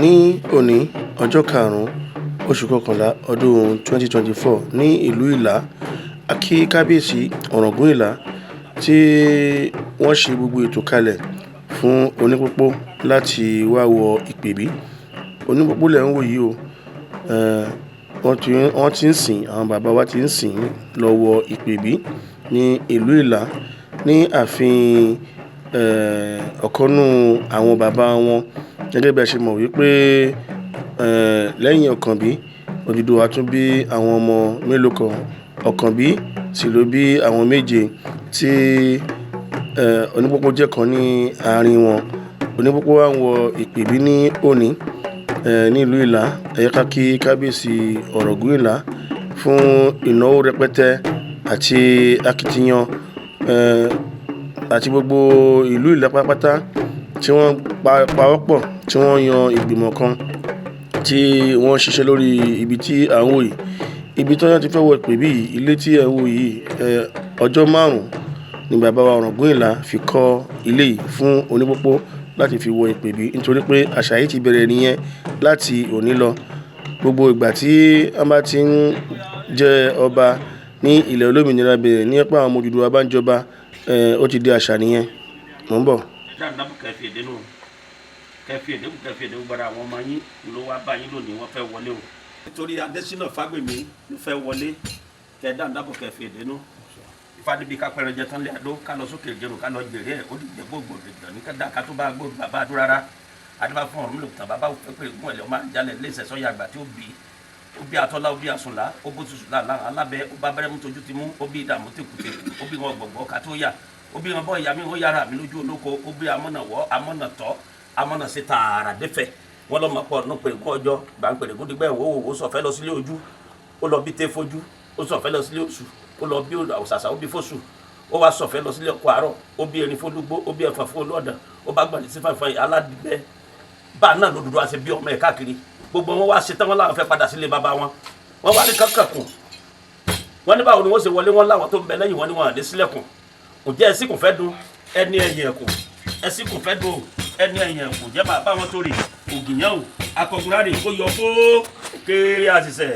Ní òní ọjọ́ karùn-ún oṣù kọkànlá ọdún 2024 ní ìlú Ìlá, a kí kábíyèsí Ọ̀ràngún Ìlá tí wọ́n ṣe gbogbo ètò kalẹ̀ fún Onípópó láti wá wọ ìpèbí. Onípópó lẹ̀ ń wò yìí o. Wọ́n ti ń sìn, àwọn bàbá wa ti ń sìn lọ wọ ìpèbí ní ìlú Ìlá ní ààfin ọ̀kanú àwọn bàbá wọn. Gẹ́gẹ́ bí a ṣe mọ̀ wípé lẹ́yìn Ọ̀kànbí, Odùduwà tún bí àwọn ọmọ mélòó kan. Ọ̀kànbí sì ló bí àwọn méje tí Onípópó jẹ́ kan ní àárín wọn. Onípópó wá ń wọ ìpèbí ní òní ní ìlú Ìlá. Ẹ jẹ́ ká kí kábíyèsí Ọ̀ràngún Ìlá fún ìnáwó rẹpẹtẹ àti akitiyan àti gbogbo ìlú Ìlá pátápátá tí wọ́n pawọ́pọ̀, tí wọ́n yan ìgbìmọ̀ kan tí wọ́n ṣiṣẹ́ lórí ibi tí à ń wò yìí. Ibi tí wọ́n ti fẹ́ wọ ìpèbí yìí, ilé tí ẹ̀ ń wò yìí, ọjọ́ márùn-ún ni bàbá wa Ọ̀ràngún Ìlá fi kọ́ ilé yìí fún Onípópó láti fi wọ ìpèbí, nítorí pé àṣà yìí ti bẹ̀rẹ̀ nìyẹn láti òní lọ. Gbogbo ìgbà tí wọ́n bá ti ń jẹ ọba ní ilẹ̀ olómìnira Benin, ní pé àwọn ọmọ Odùduwà bá ń jọba, ó ti di àṣà nìyẹn. Mò ń bọ̀. Kẹfì èdè kẹfì èdè gbára àwọn ọmọ yín ló wá bá yín lónìí, wọ́n fẹ́ wọlé o. Nítorí Adésínà Fágbèmí ló fẹ́ wọlé, kẹ dáńdábò kẹfì èdè nù. Ìfàdébí ká pẹrẹ jẹ tán lé adó, ká lọ sókè ìjẹrò, ká lọ jèrè ẹ, ó di jẹ gbogbo ìjọ ní ká ká tó bá gbó bàbá àdúrà rárá. Adébá fún ọ̀run lòkùtàn bàbá òfé pé ìgún ẹ̀lẹ́ ọmọ àjálẹ̀ léṣẹ̀ sọ́yà àgbà tí ó bí, ó bí atọ́lá, ó bí àsùnlá, ó bó tutù làlá alábẹ́, ó bá bẹ́rẹ́ mú tójú ti mú, ó bí ìdààmú tèkùtèkù, ó bí wọn gbọ̀gbọ́ ká tó yà, ó bí wọn bọ́ ìyá mi, ó yára mi lójú olóko, ó bí amọ̀nàwọ́, amọ̀nàtọ́, amọ̀nàṣe tààrà dẹ́fẹ̀. Wọn lọ́mọ pọ̀ nù pé kó ọjọ́ gbà ń pèrè gúdígbẹ́ wò ó sọ̀fẹ́ lọ sílé ojú, ó lọ bí tẹ́ fojú, ó sọ̀fẹ́ lọ sílé oṣù, ó lọ bí òṣàṣà, ó bí fóṣù, ó wá sọ̀fẹ́ lọ sílé ọkọ̀ àárọ̀, ó bí erin fólúgbó, ó bí ẹ̀fà fún olóòdàn, ó bá gbọ̀n sí fàìfàì aládìgbẹ́ bá náà lódodo àti bí ọmọ ẹ̀ káàkiri. Gbogbo wọn wá ṣe tán, wọn làwọn fẹ́ padà sílé bàbá wọn. Wọn wá ní kankankun, wọn ní báwo ni wọn ṣe wọlé? Wọn láwọn tó ń bẹ lẹ́yìn wọn ní wọn àdé sílẹ̀kùn. Ǹjẹ́ ẹsìn kò fẹ́ dun ẹni ẹ̀yìn ẹ̀kùn, ẹsìn kò fẹ́ dun ẹni ẹ̀yìn ẹ̀kùn jẹ́ máa bá wọn tó rè ògìyàn o. Akọgunrárè kó yọ fó òkèèrè àṣìṣe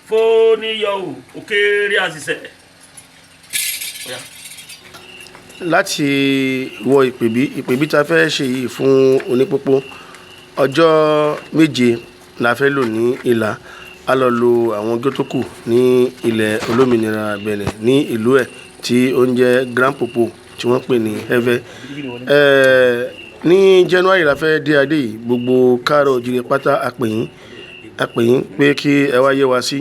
fó níyọ o òkèèrè àṣìṣe. Láti wọ ìpèbí, ìpèbí tá a fẹ́ ṣe yìí fún Onípópó, ọjọ́ méje la fẹ́ lò ní Ìlá. A lọ lo àwọn ọjọ́ tó kù ní ilẹ̀ olómìnira Benin ní ìlú ẹ̀ tí ó ń jẹ́ Grand Popo tí wọ́n ń pè ní Ẹ̀fẹ̀. Ní January la fẹ́ dé adé yìí. Gbogbo káàárọ̀ oòjíire pátá, a pè yín, a pè yín pé kí ẹ wá yé wa sí,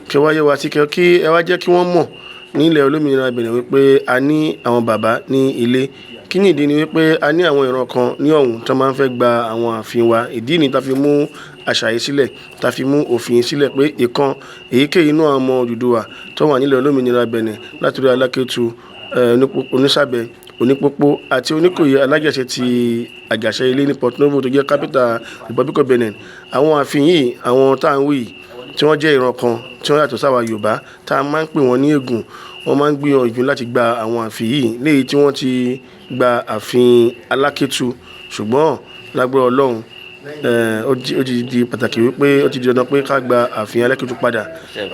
kí ẹ wá yé wa sí, kí ẹ wá jẹ́ kí wọ́n mọ̀ ní ilẹ̀ olómìnira Benin wípé a ní àwọn bàbá ní ilé. Kí nìdí ni wípé a ní àwọn ìran kan ní ọ̀hún tí wọ́n máa ń fẹ́ gba àwọn ààfin wa. Ìdí ni ta fi mú àṣà yìí sílẹ̀, ta fi mú òfin sílẹ̀ pé ìkan èyíkéyìí inú àwọn ọmọ Odùduwà tó wà nílẹ̀ olómìnira Benin, láti orí Alákétu, Onísàbẹ̀, Onípópó àti Oníkòyí alájẹsẹ̀ ti Àjàṣẹ́ Ilé ní Port Novo tó jẹ́ capital Republic of Benin. Àwọn ààfin yìí, àwọn tá à ń wí yìí, tí wọ́n jẹ́ ìran kan tí wọ́n yàtọ̀ sáwa Yorùbá tá a máa ń pè wọ́n ní Ègùn, wọ́n máa ń gbìyànjú láti gba àwọn ààfin yìí léyìí tí wọ́n ti gba ààfin Alákétu. Ṣùgbọ́n lágbára Ọlọ́run, ó ti di pàtàkì wípé ó ti di dandan pé ká gba ààfin Alákétu padà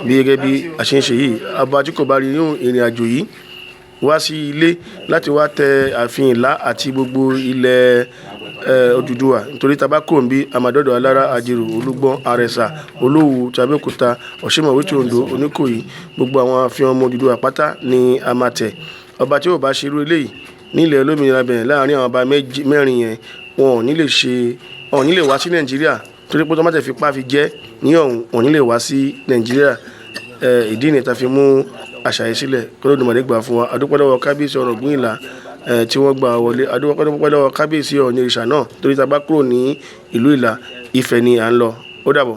bí gẹ́gẹ́ bí a ṣe ń ṣe yìí. Ọba tí kò bá rí nínú ìrìn àjò yìí wá sí ilé láti wá tẹ ààfin Ìlá àti gbogbo ilẹ̀ Odùduwà, nítorí tá a bá kúrò níbí, a máa dọ́dọ̀ Alára, Àjèrò, Olúgbọ́n, Àrẹ̀sà, Olówu tàbí Òkúta, Ọ̀ṣínmọ̀wé tí Oǹdó, Oníkòyí, gbogbo àwọn ààfin ọmọ Odùduwà pátá ni a máa tẹ̀. Ọba tí ò bá ṣe irú eléyìí ní ilẹ̀ olómìnira Benin láàárín àwọn ọba mẹ́rin yẹn, wọn ò ní lè ṣe, wọn ò ní lè wá sí Nàìjíríà, torí pé tó má tẹ̀ fipá fi jẹ́ ní ọ̀hún, wọn ò ní lè wá sí Nàìjíríà. Ìdí nìyí tá fi mú àṣà yìí sílẹ̀. Kí Olódùmarè gbà fún wa. A dúpẹ́ lọ́wọ́ kábíyèsí Ọ̀ràngún Ìlá tí wọ́n gbà wọlé. A dúpẹ́ lọ́wọ́ kábíyèsí Ọọ̀nirìṣà náà, torí tá a bá kúrò ní ìlú Ìlá, Ifẹ̀ ni à ń lọ. Ó dàbọ̀.